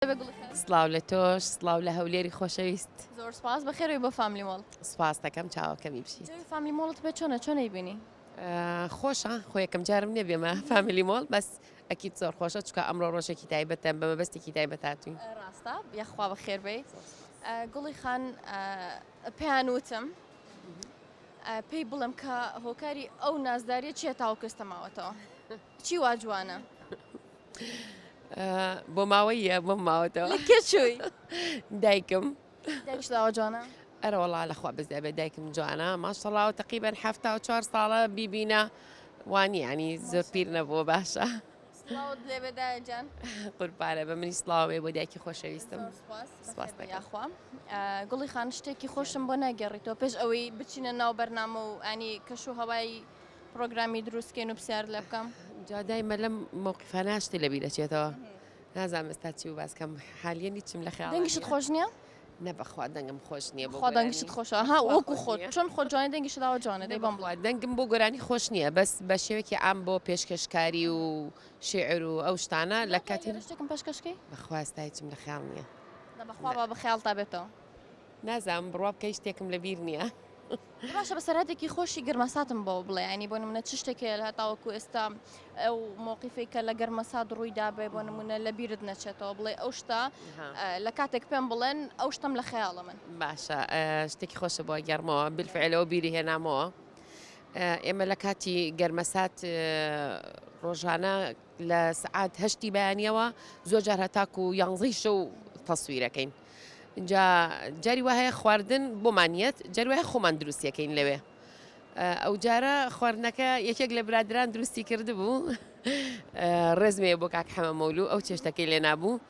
سڵاو لە تۆش سڵاو لە هەولێری خۆشەویست. زۆر سپاس بەخێربێی بۆ فاملی مۆڵ. سپاس دەکەم چاوەکەمی بژیت. جەوی فاملی مۆڵت پێ چۆنە چۆن ئەیبینی؟ خۆشە خۆ یەکەم جارم نیە بێمە فاملی مۆڵ بەس ئەکید زۆر خۆشە چونکە ئەمڕۆ ڕۆژێکی تایبەتە بە مەبەستێکی تایبەت هاتووین. ڕاستە یاخوا بەخێربێی گوڵی خان پێیان وتم پێی بڵێم کە هۆکاری ئەو نازداریە چیە تاوەکو ئێستا ماوەتەوە چی وا جوانە؟ بۆ ماوەیە بۆم ماوەتەوە لە کێ چووی؟ دایکم دایکش لاوە جوانە؟ ئەرە وەڵا لەخوا بزێ بێ دایکم جوانە ماشەڵا و تقریبا 74 ساڵە بیبینە وانی ینی زۆر پیر نەبووە باشە سڵاوت لێ بێ دایە گیان قوربانە بە منی سڵاو بێ بۆ دایکی خۆشەویستم زۆر سپاس سپاس بەخێر بێی دەکەم. یاخوا گوڵی خان شتێکی خۆشم بۆ ناگێڕیتەوە پێش ئەوەی بچینە ناو بەرنامە و ئەنی کەش و هەوای پڕۆگرامی دروست کەین و پرسیارت لێ بکەم. جا دایمە لەم مەوقیفانە شتێ لە بیر ئەچێتەوە نازانم ئێستا چی باس کەم حالیەن هیچم لە خەیاڵا دەنگیشت خۆش نییە؟ نە بەخوا دەنگم خۆش نییە بۆ خوا دەنگیشت خۆشە ها وەکو خۆت چۆن خۆت جوانی دەنگیشت ئاوا جوانە دەی بەم بڵێ دەنگم بۆ گۆرانی خۆش نییە بەس بە شێوەیەکی عام بۆ پێشکەشکاری و شیعر و ئەو شتانە لە کاتی شتێکم پێشکەشکەی بەخوا ئێستا هیچم لە خەیاڵ نییە نە بەخوا با بە خەیاڵتا بێتەوە نازانم بڕوا بکەی شتێکم لە بیر نییە. باشە بەسەرهاتێکی خۆشی گەرمەساتم بۆ بڵێ ینی بۆ نمونە چ شتێک هەیە هەتاوەکو ئێستا ئەو مۆقیفەی کە لە گەرمەسات ڕووی دابێ بۆ نمونە لە بیرت نەچێتەوە بڵێ ئەو شتە لە کاتێک پێم بڵێن ئەو شتم لە خەیاڵە من. باشە شتێکی خۆشە بۆ گەرمەوە بالفعلەوە بیری هێنامەوە ئێمە لە کاتی گەرمەسات ڕۆژانە لە سعات هەشتی بەیانیەوە زۆر جار هەتاکو یانزەی شەو تەسویرەکەین جا جاری وا هەیە خواردن بۆمان یەت جاری وایە خۆمان دروستیەکەین لەوێ ئەو جارە خواردنەکە یەکێک لە برادران دروستی کردبوو ڕێزمەیە بۆ کاک حەمە مەولو ئەو چێشتەکەی لێ نابوو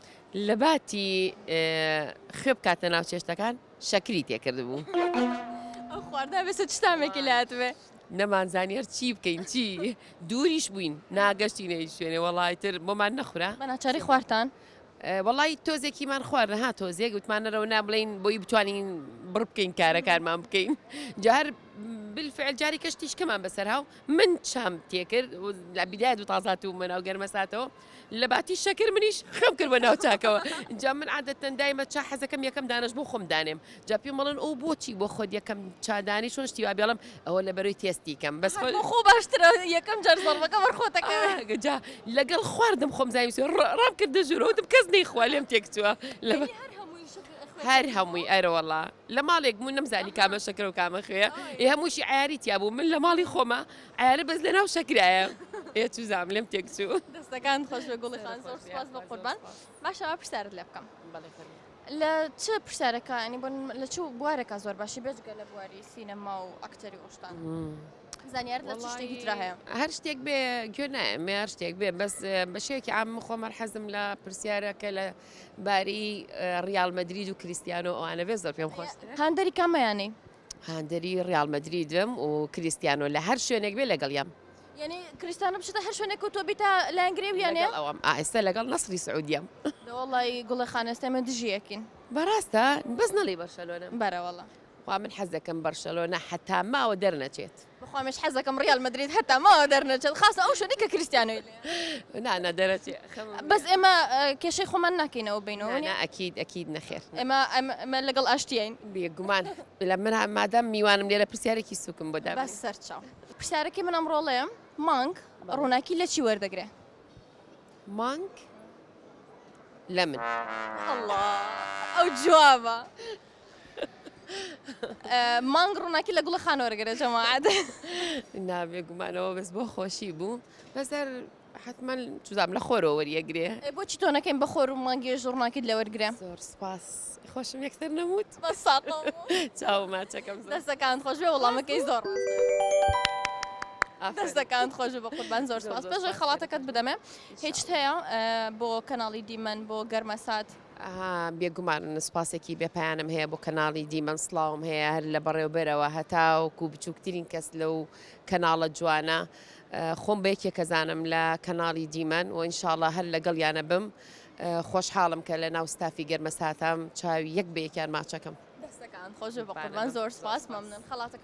لە باتی خوێ بکاتە ناو چێشتەکان شەکری تێکردبوو. ئەو خواردنە بێسە چ تامێکی لات بێ؟ نەمانزانی هەر چی بکەین چی دووریش بووین ناگەشتینە هیچ شوێنێ وەڵای تر بۆمان نەخورا. بە ناچاری خوارتان؟ وەڵای تۆزێکیمان خوارد ها تۆزێک وتمان نەرەوە نا بڵێین بۆی بتوانین بڕ بکەین کارەکانمان بکەین جا هەر بالفعل جاری کەش تیشکەمان بەسەر هاو من چام تێکرد لە بداية و تازات و مناو گەرمەساتەوە لە باتی شەکر منیش خەم کرد بە ناو چاکەوە جا من عادەتەن دایمە چا حەزەکەم یەکەم دانەش بۆ خۆم دانێم جا پێم بڵێن ئەو بۆچی بۆ خۆت یەکەم چادانی چۆن شتی وا بێڵم ئەوە لە بەرەی تێستی کەم بەس خۆ خۆ باشترە یەکەم جار زەڕبەکە بەر خۆتەکە جا لەگەڵ خواردم خۆم زانیم سوێ ڕام کردە ژوورەوە وتم کەس نەیخوا لێم تێکچووە لە هەر هەمووی ئەرەوەڵا لە ماڵێک بوو نەمزانی کامە شەکرە و کامە خوێ ئێ هەمووشی عیاری تیا بوو من لە ماڵی خۆمە عیارە بەس لە ناو شەکرایە ئێ چوزام لێم تێکچوو دەستەکان خۆش بێ گوڵی خان زۆر سپاس بە قوربان باشە با پرسیارت لێ بکەم لە چ پرسیارەکە ینی بۆ لە چ بوارێکا زۆر باشی بێجگە لە بواری سینەما و ئەکتەری و شتان زانیارت لە چ شتێکی ترا هەیە؟ هەر شتێک بێ گوێ نایەمێ هەر شتێک بێ بەس بە شێوەیەکی عام من خۆم هەر حەزم لە پرسیارەکە لە باری ڕیال مەدرید و کریستیانۆ ئەوانە بێ زۆر پێم خۆشترە. هاندەری کامەیانەی؟ هاندەری ڕیال مەدریدم و کریستیانۆ لە هەر شوێنێک بێ لەگەڵیام. یعنی کریستیانۆ بچێتە هەر شوێنێک و تۆ بیتە لایەنگری و یانەیە؟ لەگەڵ ئەوم ئا ئێستا لەگەڵ نەسری سعودیەم. دەوەڵای گوڵێ خان ئێستا ئێمە دژی یەکین. بەڕاستە بەس نەڵێی بەرشەلۆنەم. بەرەوەڵا. خوا من حەز دەکەم بەرشەلۆنە هەتا ماوە دەرنەچێت. بەخوا منیش حەز دەکەم ڕیال مەدرید هەتا ماوە دەرنەچێت خاصە ئەو شوێنەی کە کریستیانۆی لێیە. نا نا دەرەچێ خەمم نییە. بەس ئێمە کێشەی خۆمان ناکەینەوە بینەوە نا نا ئەکید ئەکید نەخێر. ئێمە ئێمە لەگەڵ ئاشتیین. بێگومان لە من مادام میوانم لێرە پرسیارێکی سوکم بۆ دابنێ. بەس سەرچاو. پرسیارەکەی من ئەمڕۆ ڵێ مانگ ڕووناکی لە چی وەردەگرێ؟ مانگ لە من. ئەڵڵا ئەو جوابە. مانگ ڕووناکی لە گوڵە خان وەرگرە جەماعەت. نا بێگومانەوە بەس بۆ خۆشی بوو بەس هەر حتمما چزام لە خۆرەوە وەریەگرێ. بۆچی تۆ نەکەین بە خۆر و مانگێژ ڕووناکیت لە وەرگرێ؟ زۆر سپاس خۆشم یەکسەر نەموت. بەس ساقەم بوو. چاو ماچەکەم زۆر. دەستەکانت خۆش بێ وەڵامەکەی زۆر ڕاستە. دەستەکانت خۆش بێ بەقوربان زۆر سپاس. پێش ئەوەی خەڵاتەکەت بدەمێ هیچت هەیە بۆ کەناڵی دیمەن بۆ گەرمەسات؟ بێگومان سوپاسێکی بێ پایانم هەیە بۆ کەناڵی دیمەن سڵاوم هەیە هەر لە بەڕێوبەرەوە هەتاوەکو بچووکترین کەس لەو کەناڵە جوانە خۆم بە یەکێک ئەزانم لە کەناڵی دیمەن و ئینشاڵڵا هەر لەگەڵیانە بم خۆشحاڵم کە لە ناو ستافی گەرمەساتام چاوی یەک بە یەکیان ماچەکەم. دەستەکانت خۆش بێ بەقوربان زۆر سوپاس مەمنون خەڵاتەکەم.